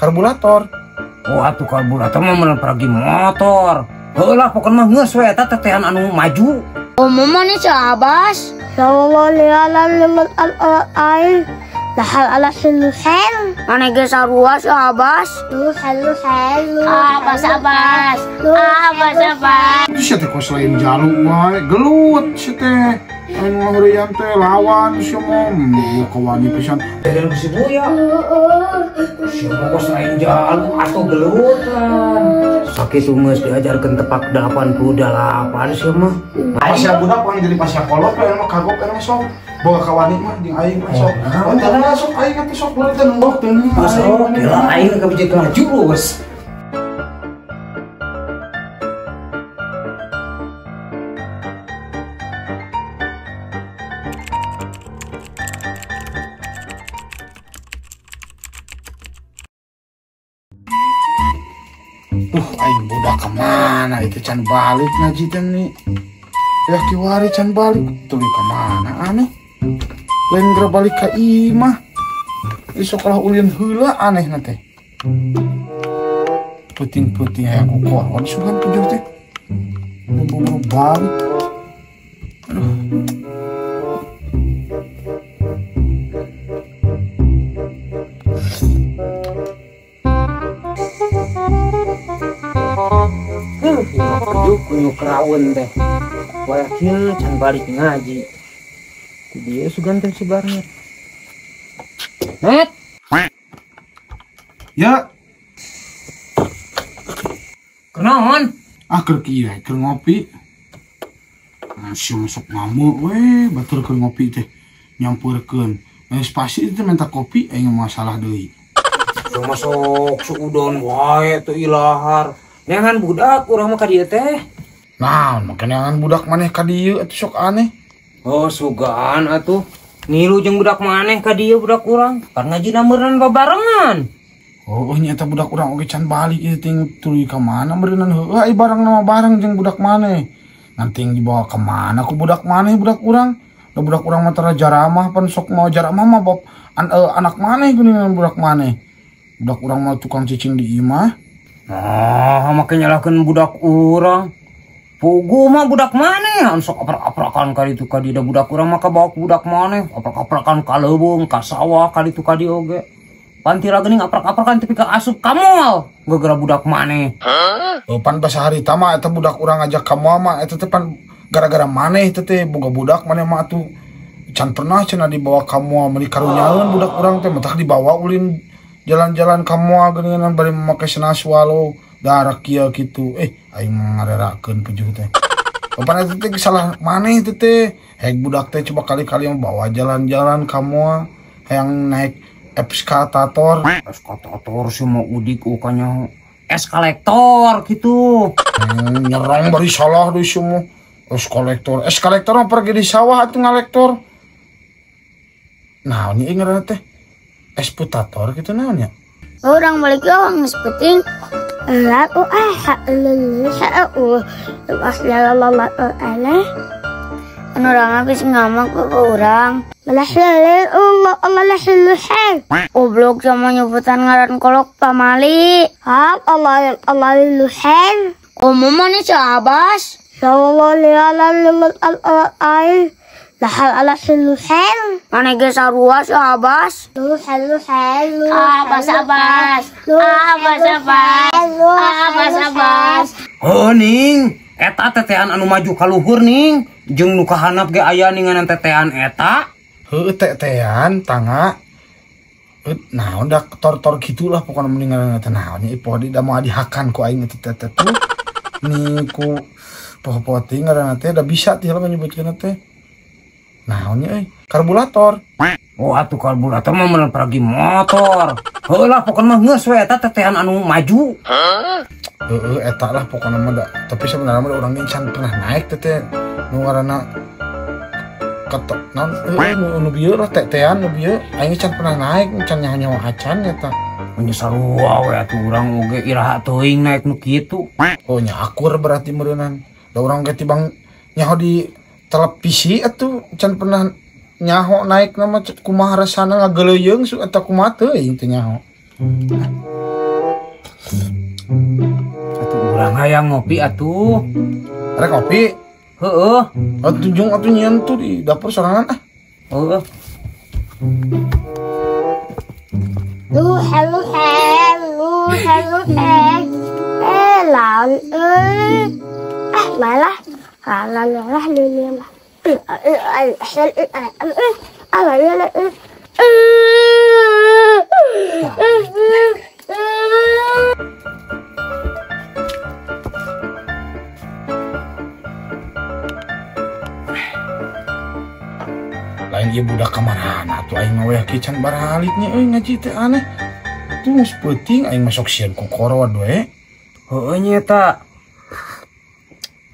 Karburator. Oh atuh karburator mah meunang pergi motor. Heuh lah pokona mah geus we eta tetehan anu maju. Omo mana si Abbas? Mana ge sarua si Abbas? Abbas Abbas. Abbas Abbas. Sia teh kos lain jalu wae, gelut sia teh. Aing ngaheureuyan teh lawan sia mah kawani pisan. Beda si Buya. Sia mah kos lain jalu atuh gelutan. Sakitu geus diajarkeun tepak 88 sia mah. Pasya budak pang jadi pasya kolot we mah kagok we mah sok. Boga kawani mah jeung aing mah sok. Oh teh sok aing atuh sok beuleuh teh nembok teh. Sok gila aing ka bijak maju geus. Aing budak kemana itu can balik ngaji teh nih. Ya kiwari can balik tuluy kemana aneh. Lain geura balik ka imah. Di sekolah ulin heula aneh na teh. Puting-puting aya ku koron sugan pujuh teh. Buru-buru balik. Aduh. Kunyuk keraun teh. Wayakin can balik ngaji. Ku dia sugan teh si Barnet. Net. Ya. Kenaon? Ah keur kieu keur ngopi. Masih masuk ngamuk we batur keur ngopi teh nyampeurkeun. Geus pasti teh minta kopi aing masalah deui. Masuk suudon wae tuh ilahar. Neangan budak urang mah ka dieu teh. Nah, make neangan budak maneh ka dieu atuh sok aneh. Oh, sugaan atuh. Ngilu jeung budak maneh ka dieu budak urang. Pan ngajina meureun babarengan. Oh, nya eta budak urang oge can balik ieu ting tuluy ka mana meureunnan heueuh ai bareng nama bareng jeung budak maneh. Nanti dibawa ka mana ku budak maneh budak urang. Da budak urang mah tara jaramah pan sok mau jaramah mah bab anak maneh geuningan budak maneh. Budak urang mah tukang cicing di imah. Nah, make nyalahkeun budak urang. Pugu mah budak maneh, anu sok aprak-aprakan ka ditu ka dieu da budak urang mah kabawa ku budak maneh, aprak-aprakan ka leuweung, ka sawah, ka ditu ka dieu oge. Pantira geuning aprak-aprakan tepi ka asup ka mall, gara-gara budak maneh. Oh, pan basa harita mah eta budak urang ngajak ka mall mah eta teh pan gara-gara maneh eta teh boga budak maneh mah atuh can pernah cenah dibawa ka mall meuli karunyaeun budak urang teh matak dibawa ulin jalan-jalan ka mall geuningan bari make sena swallow darak kieu kitu. Aing ngarerakeun pejuh teh. Papan eta teh salah maneh teh teh. Hek budak teh coba kali-kali bawa jalan-jalan ka mall hayang naik eskalator. Eskalator sih mau udik ukanya eskalektor gitu. Nyerang bari salah deui semua. Eskalektor. Eskalektor mah pergi di sawah atuh ngalektor. Naon ieu ngaranna teh? Esputator gitu naon ya? Orang balik doang geus penting. Anu urang habis ngamuk ke urang. Goblok sama nyebutan ngaran kolok pamali. Komo mana si Abbas? Mana ge sarua si Abbas? Abbas Abbas. Abbas Abbas. Abbas Abbas. Oh ning, eta tetean anu maju ka luhur ning, jeung nu kahanap ge aya ninganan tetean eta. Heueuh tetean tangga. Naon da tor-tor gitulah pokona mendingan teh naon nya ipoh di da moal dihakan ku aing teh teh tuh. Ni ku poho-poho teh ngaranna teh da bisa teh lah menyebutkeun teh. Naon nya euy karburator. Oh atuh karburator mah meunang pergi motor. Heueuh lah pokona mah geus we eta tetean anu maju. Heueuh eta lah pokona mah da. Tapi sebenarnya mah urang ge can pernah naik teh teh nu ngaranna ketok naon eueuh nu bieu lah tetean nu bieu aing can pernah naik can nyaho-nyaho acan eta. Nya sarua we atuh urang oge iraha teuing naik nu kitu. Oh nya akur berarti meureunan. Da urang ge tibang nyaho di televisi atuh can pernah nyaho naik nama kumaha rasana ngageleuyeung su eta kumaha teuing teh nyaho. Urang hayang ngopi atuh. Rek ngopi? Heeh. Atuh jung atuh nyieun tuh di dapur sorangan ah. Heeh. Lu helu helu helu eh laun ah malah lah lah lah. Lain ieu budak kamarana atuh aing mah we can baralik nya euy ngaji teh aneh. Tuh geus peuting aing masuk sieun ku korod we. Heueuh nya eta.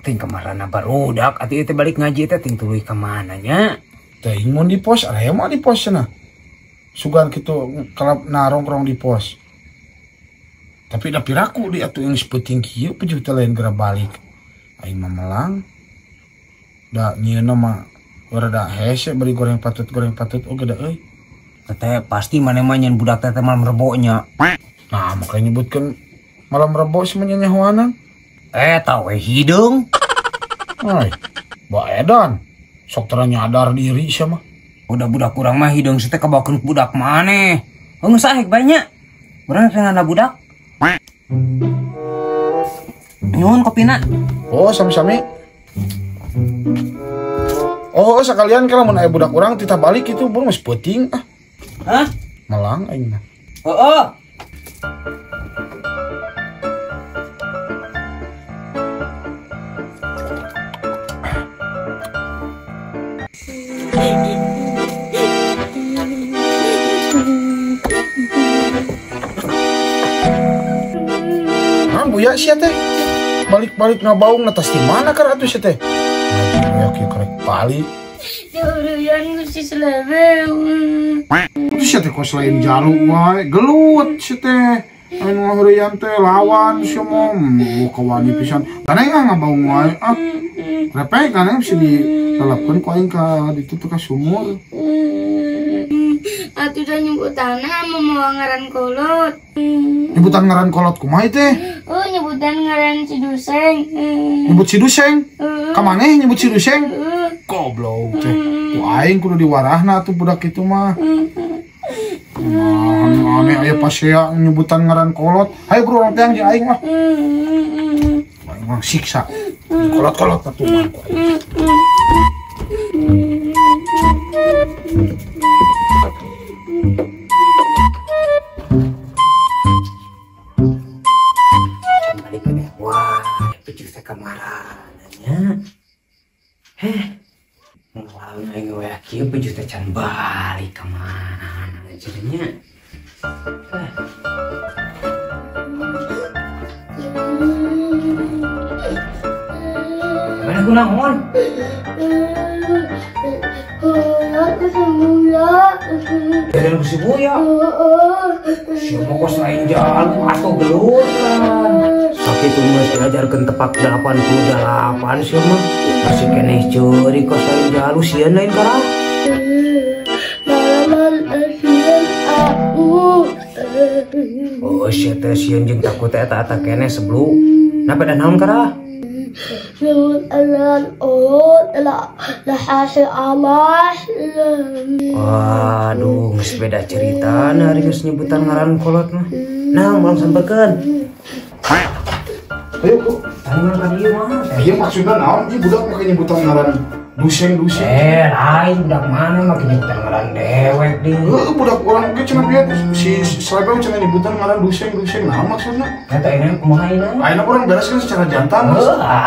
Ting kamarana barudak atuh ieu teh balik ngaji teh ting tuluy ka mana nya? Teuing mun di pos aya mah di pos cenah. Sugan kitu kalap narongkrong di pos. Tapi da piraku di atuh geus peuting kieu pejuh teh lain geura balik. Aing mah melang. Da nyieunna mah rada hese bari goreng patut oge da euy. Teteh pasti maneh mah nyeun budak teh malam rebo nya. Nah, makanya nyebutkeun malam rebo sih mah nyahoanan. Eta we hideung. Ai, ba edan. Sok tara nyadar diri sia mah. Udah budak urang mah hideung si teh kabawakeun budak maneh. Geus ahek banyak. Urang teh ngana budak. Nyuhun kopina. Oh, sami-sami. Oh, sekalian kalau mun aya budak urang titah balik itu buru geus peuting ah. Hah? Melang aing mah. Heeh. Nah, buya sia teh. Balik-balik ngabaung na tas di mana kar atuh sia teh? Ya kieu karek balik. Durian ku si seleweng. Itu sia teh kos lain jalu wae, gelut sia teh. Anu ngaheureuyan teh lawan sia mah, kawani pisan. Kana yang ngabaung wae ah. Repek kana bisa dilelepkeun ku aing ka ditu teh ka sumur. Atuh da nyebutanna mamawa ngaran kolot. Nyebutan ngaran kolot kumaha teh? Oh, nyebutan ngaran si Duseng. Nyebut si Duseng? Ka maneh nyebut si Duseng? Goblok teh. Ku aing kudu diwarahna atuh budak kitu mah. Nah, aneh aya pasea nyebutan ngaran kolot. Hayu bro urang teang jeung aing mah. Aing mah siksa. Kolot-kolot atuh mah. Wah, pejuh teh kamarana nya. Heh. Ngelawan aing we kieu pejuh teh can balik ka mana jadinya. Mana kunaon? Jalan si Buya. Siapa kos lain jalan atau gelut kan. Sakit geus diajarkeun tepak 88 sia mah. Masih keneh ceurik kos lain jalu sieun lain karang. Oh sia teh sieun jeung takut teh eta eta keneh seblu. Napa da naon karah? Waduh, geus beda cerita nah ari geus nyebutan ngaran kolot mah. Nah, moal sampekeun. Ayo, Bu. Tadi mah ieu mah. Ieu maksudna naon? Ieu budak make nyebutan ngaran duseng-duseng. Eh, lain budak mana make nyebutan ngaran dewek deui. Heuh, budak urang oge cenah bieu si Selebew cenah nyebutan ngaran duseng-duseng. Naon maksudna? Eta ayeuna kumaha ayeuna? Ayeuna urang bereskeun secara jantan.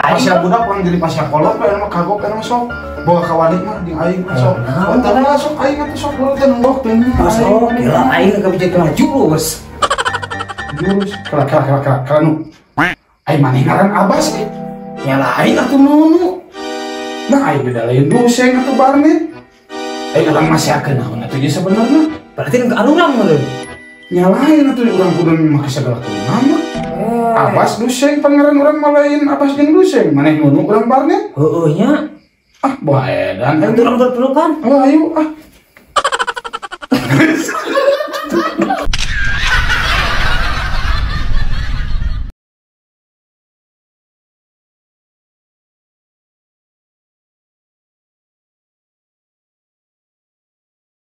Pasea budak urang jadi pasea kolot we mah kagok eta mah sok. Boga kawani mah di aing mah sok. Bentar mah sok aing atuh sok buru teh nembok teh. Sok gila aing ka bijak jurus. Jurus kala kala kala kala nu. Aing maneh ngaran Abbas eh. Nya lain atuh nunu. Nah aing beda lain duseng atuh barnet. Aing urang masih naon atuh ieu sebenarnya. Berarti nu alurang meureun. Nya lain atuh urang kudu make sagala kumaha. Abbas duseng pangeran urang mah lain Abbas jeung duseng. Maneh nunu urang barnet. Heueuh nya. Ah, boh edan. Urang berpelukan. Oh, ayo ah.